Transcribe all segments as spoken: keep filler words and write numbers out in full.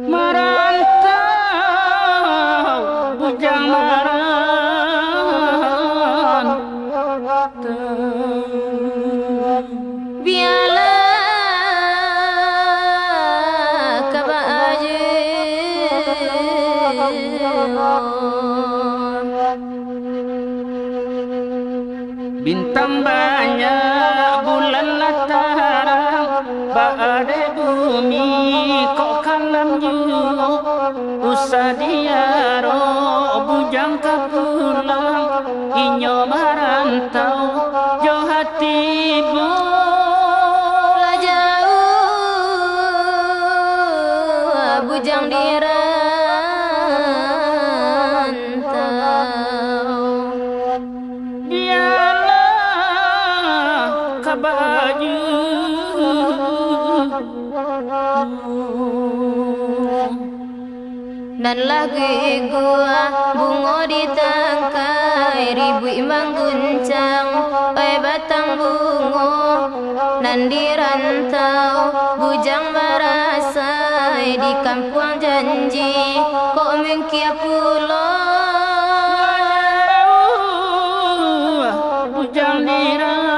Marantau, bujang marantau. Bialah ka baaja. Bintang banyak, bulan lah tarang, baadai bumi kok kalam juo. Usah diarok bujang ka pulang, inyo marantau jo hati bu-. Lah jauah bujang di rantau. Bialah ka baju. Nan lah guguah bungo di tangkai, ribuik mangguncang, oi batang bungo. Nan di rantau bujang marasai, di kampuang janji kok mungkia pulo. Bujang di rantau.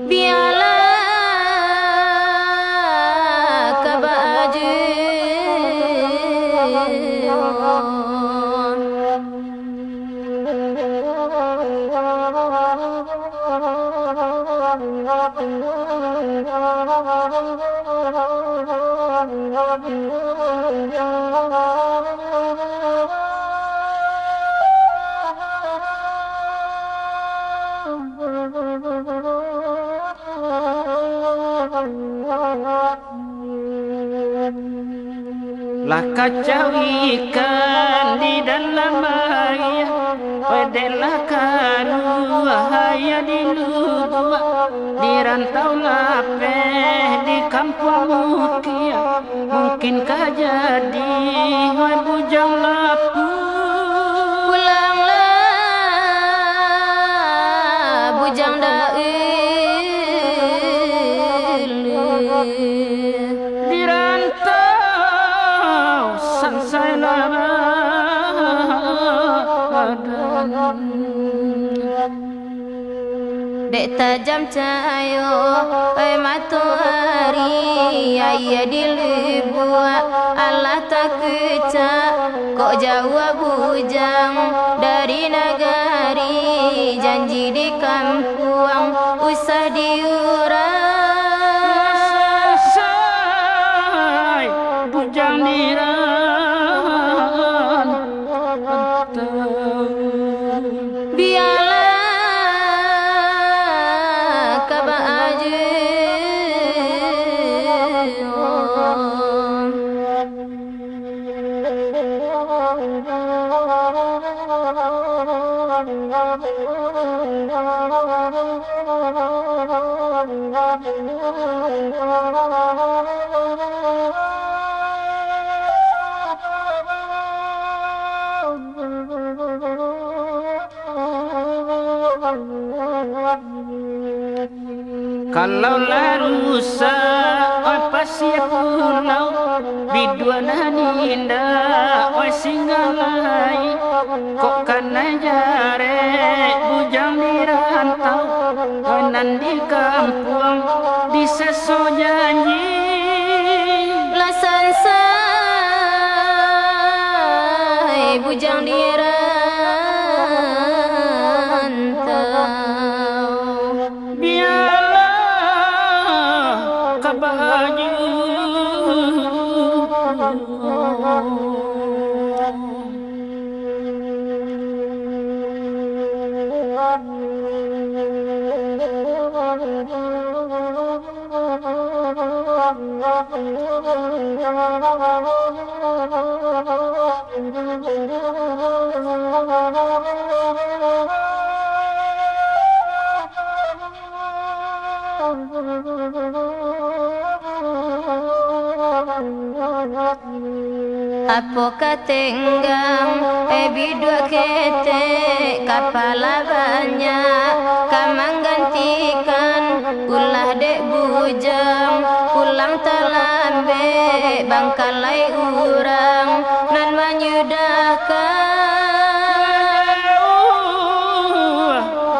Bialah ka baju. Lah kacau ikan di dalam aia, pedek lah karuah aia di lubuak, di rantau lapeh, di kampuang mukia, mungkin ka jadi, oi bujang lapu. Pulanglah, bujang Daud. Di rantau sansai lah badan. Dek tajam cahayo, eh, matoari, aia di lubuak alah takecak. Kok jauah bujang dari nagari, janji di kampuang usah diurang. Sai bujang di rantau. Bialah ka baju. Kalau lah rusak, oi, pasia pulau, biduan nan indak, oi, singgah lai. Kok kanai jarek bujang di rantau, oi, nan di kampuang, diseso janji. Lah sansai bujang di rantau. Bialah ka baju. Apo ka tenggang, eh, biduak ketek, kapala banyak, ka manggantikan, ulah dek bujang, pulang talambek, bangkalai urang, nan manyudahkan.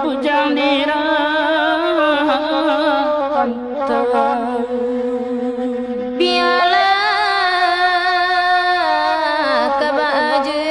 Bujang di rantau. Bialah ka baajuan.